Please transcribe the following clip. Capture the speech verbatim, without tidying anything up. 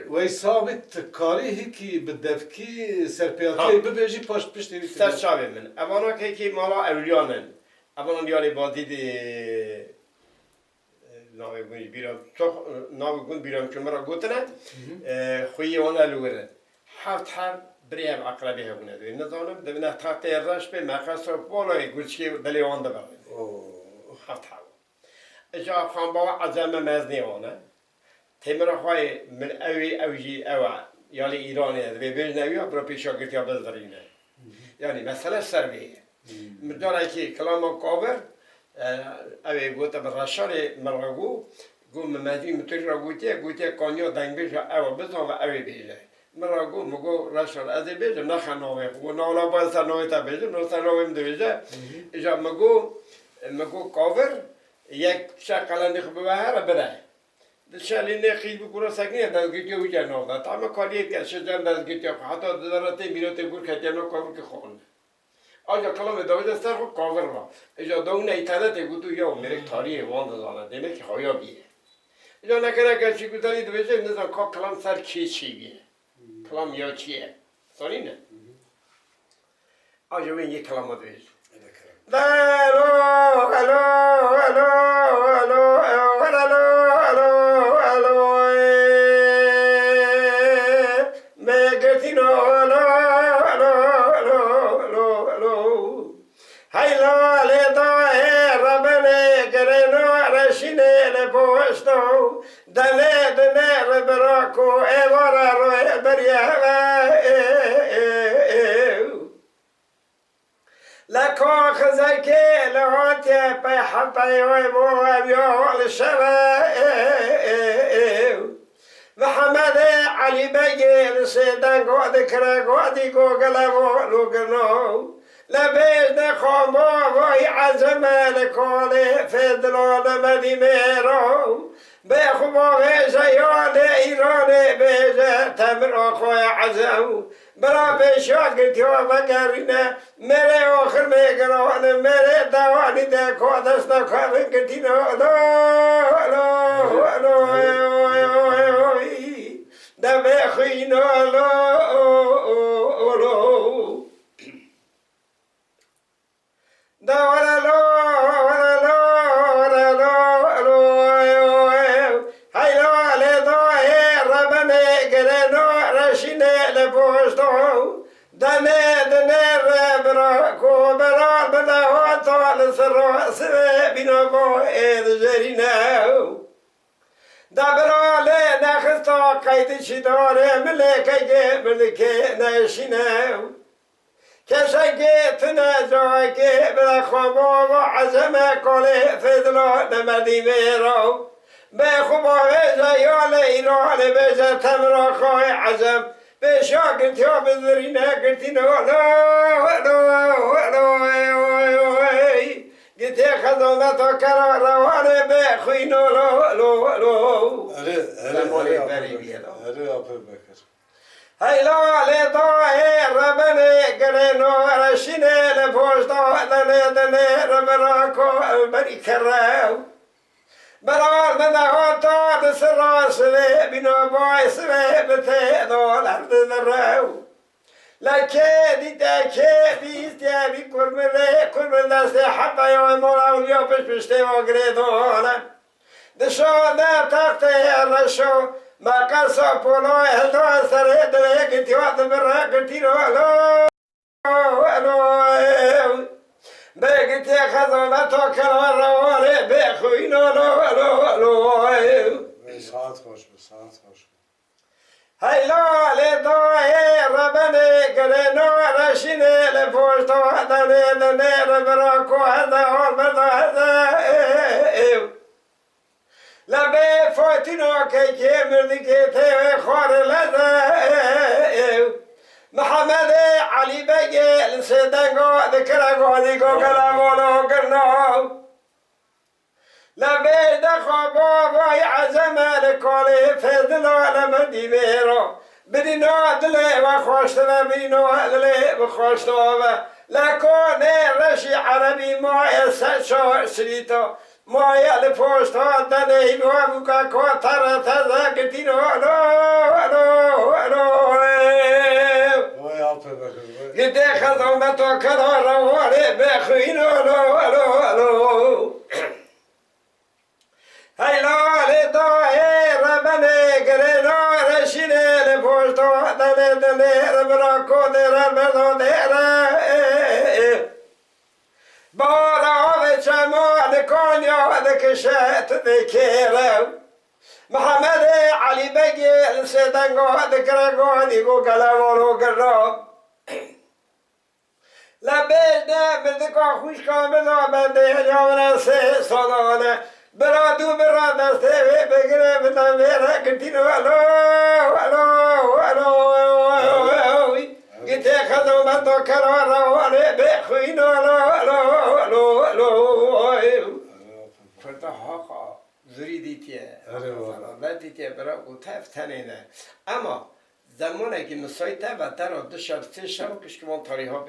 Wey Sabî, tu karî hikî bi devkî serpêhatiyê Ha. bibêjî, paş piştî wî Ser çavê min. Evana kekê mala ewliyan in. Evanan diyarê Bazîdê, e, navê gund bîra, çok, e, navê gund bîra min çû, min re gotine, Hı hı. e, xweyê wan li wir in. Heft heb birê ev eqrebê hebûne. Divê nizanim, divine taxtê reş bê, meqes û polayê gurçikê belê wan dibirin. Oo. Heft heb. Îca xanbava Ecem e, meznê wan e. Têmira xwe yê min ew ê, ew jî ew e. Ya li Îranê ye, divê bêjin ew ya, bira pêşa girtiya bizdirîne. Hı hı. Yanî mesele ser vê ye. Hı. Min carekî kilama Kavir, e, ew ê gote bi Reşarê min re got, got min mezî min tu jî re gotiye, gotiye kaniya dengbêja ew e, bizan ve ew ê bêje. Min re got, min got, Reşar, ez ê bêjim, nexe navê xwe. Got, na wela ba ez ser navê te bêjim, no ser navê min dibêje. Hı hı. Îca min got, min got, Kavir, yek piçek qelemê xwe bibe here, bire. Di şelî nê qîz bi kura sekiniye dezgirtiya wî ke nav de. Tame kaliyê ke şi cem dezgirtiya xwe. Heta di zerre tê mîratê gur ketiye nav Kavir ki xon. Aja kilamê dawêje ser xwe Kavir va. Îca dawine înternetê gotu ya mêrik tariyê wan dizane. Demek ki xewiya bîye. Îca neke neke çi gutelî dibêje, nizan ka kilam ser kê çêbîye. Kilam ya çi ye? Zanîne? Aja wê yê kilama dibêje. Elo, elo, elo, elo, elo, elo, elo, elo, me girtîno, elo, elo, elo, elo, elo. Hey lalê dayê rebenê girêno reşînê li poşto. Denê dinê li bira ku êvara royê beriye ve. Leka xizekê li hatiye pey hepey wê bo ev ya li şeve. Mihemedê Elî Begê li sê dengo dikire, godî gogile vo lûgirno. Le bêjne xamba vay ezeme li kolê fêdilo demedî mêro. Bê xwe bavêje ya lê Îranê bêje temiro xwe ezem. Bira pêşiya girtiya vegerîne. Mêrê oxir mêgiran, mêrê dewanî de ko desta xwe vingirtîne. Lo, lo, lo, de vê xwîno lo, lo. Da were lo, were lo, were lo, lo, yo, yo. Hey lo, lê do, hê, rebenê, girêno, reşînê, li poşto. Denê, dinê, re, bira, ko, bira, bira, ho, to, li siro, sivê, bîno, bo, ê, dijerîne. Da bira, lê, nexista, qeydî çî dore, milê, kegê, mirdikê, neşîne. Kesekê tune cawekê bira xwe bava ezeme kolê fêdilo demedî vêro. Bê xwe bavêje ya lê îro lê bêje temiro xwe ezem. Pêşiya girtiya bizirîne girtîne lo, lo, lo, lo, girtê xezaleta kera rewanê bê xwîno lo, lo, lo. Erê, erê, Semolê erê, berê erê, bîye lo. Erê, Apê Bekir. Heyla lê dayê rebenê girêno reşînê li poşta denê denê rebera ko berî kerew. Berar me nehata di sira sivê bîno bay sivê bi tê dolar di derew. Le kê dî te kê bîst ye bî kurmi rê kurmi destê heta ya mola ya piş piştê wa girê dole. Dişo ne textê reşo, me qeso polo hilda serê dilê gitiyo dibire gitiro lo, lo, lo. Bê gitiye xezana to kela rewale bê xuyno lo, lo, lo. Saat hoş be, saat hoş be. Heyla lê dayê rebenê girêno reşînê li poşta denê denê rebera ku heze hol berda heze. Le bê Fatîno kekê mirdikê tê wê xwarê leze. Mihemedê Elî Begê li sê dengo dikire gonî gogela golo girno. Le bê de xwe bo vay ezeme li kolê fêzilo le min dîvêro. Birîno dilê we xweştine, birîno dilê bi xweştine ve. Le konê reşî erebî ma ê ser çawa şirîto. Maye li poşta denê hîva bûka ko tere teze girtîno, alo, alo, alo. Vay afe be kız, vay. Gidê xezan be to kela rewarê be xwîno, alo, alo, alo. Hey lalê dayê rebenê girêna reşînê li poşta denê denê re bira kodê re berda dê re. Bara avê çema li Konya dikişe tu dê kêre. Mihemedê Elî Begê li sê denga dikire ganî go gelevalo girra. Lebêj de mirdika xwişka min a bendê henya min a sê salane. Bira dû bira destê wê bigire bide vê re girtîno elo, elo, elo. Gitê xezo me to kera rewanê bê xwîno elo, elo, elo, elo. Kurda haqa zurî dîtiye. Erê wala. Zerre dîtiye bira û tev tenê ne. Ema zemonekî misayît e ve te ra du şev, sê şev kişkivan tarîha bê.